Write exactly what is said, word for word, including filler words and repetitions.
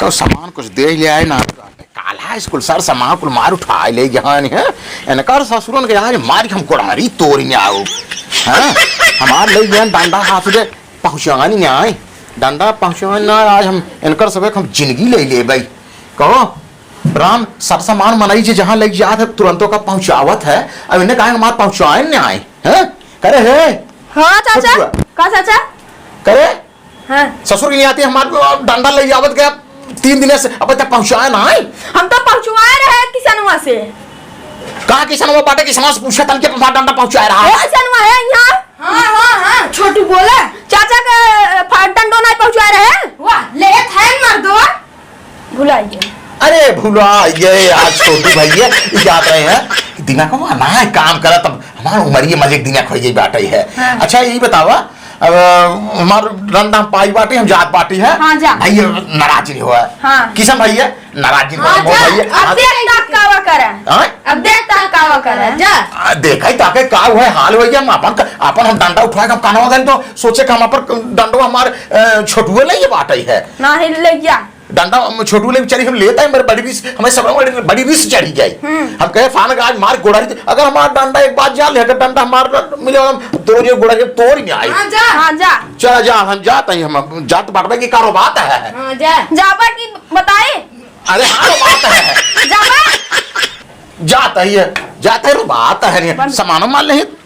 तो सामान कुछ देख ले आए ना। काला स्कूल सर सामान कुल मार उठाए ले गए हैं। इनकर ससुरन के आज मारी हम कोड़ारी तोरी में आओ। हाँ, हमार ले गए डंडा हाथ दे पहुँचानी आए। डंडा पहुँचानी ना, आज हम इनकर सबे हम जिंदगी ले ले भाई। कहो राम, सर सामान मनई जे जहाँ ले जात है तुरंतो का पहुँचावत है। अब इन्हें कहा हमार पहुँचाए नहीं आए हैं? करे है? हाँ चाचा। छोटुआ। का चाचा? करे? हाँ। ससुर के नहीं आती हमार डंडा ले आवत गया तीन दिन से अब तक पहुँचाए ना आए। हम तो पहुँचवाए रहे किसनवा से। कहाँ किसनवा बाटे? किसनवा से पूछे तन के हमार डंडा पहुँचाए रहा ओ है। किसनवा है यहाँ। हाँ, हाँ, हाँ, छोटू बोला। चाचा के, अ, फा-, डंडो नहीं पहुँचाए रहे। वाह, लेत है मर्दवा। भुलाइए। अरे भुलाइए यार छोटू भैया, याद रहे हैं। दिना को ना है काम करा तब हमार उमरिये मजे दिना खोइये बाटे है। हाँ। अच्छा यही बतावा, अब हमार डंडा हम पाई बाटी, हम जात बाटी है। हाँ, जा। भाई नाराज नहीं हुआ। हाँ। किशन भैया नाराज नहीं हुआ, हाँ, मोहन जा। भैया, अब हाँ। देख तक कावा करा। हाँ? अब देख तक कावा करा, जा। आ, देखा ही ताके का हुआ है, हाल हो गया, हम अपन, अपन हम डंडा उठवा के हम कानवा गए तो सोचे कि हम अपन डंडवा हमार, अ, छोटुए ले ये बाटे है। ना ही ले गया। डंडा हम छोटू ले चली, हम लेता है, मेरे बड़ी रिस, हमें सब बड़ी, बड़ी रिस चढ़ी गई। हम्म। हम कहे, "फान का आज मार गोड़ा रही।" अगर हमारा डंडा एक बात जान ले, अगर डंडा हमारा मिले, हम तोड़ ये गोड़ा के तोड़ ही नहीं आए। हाँ, जा। हाँ, जा। चला जा, हम जाता ही, हम जात बाटवे की कारो बात है। हाँ, जा। जाबा की बताए? अरे हाँ, रो बात है। जाबा? जाता ही है, जाता है, रो बात है, बन- सामान मार ले।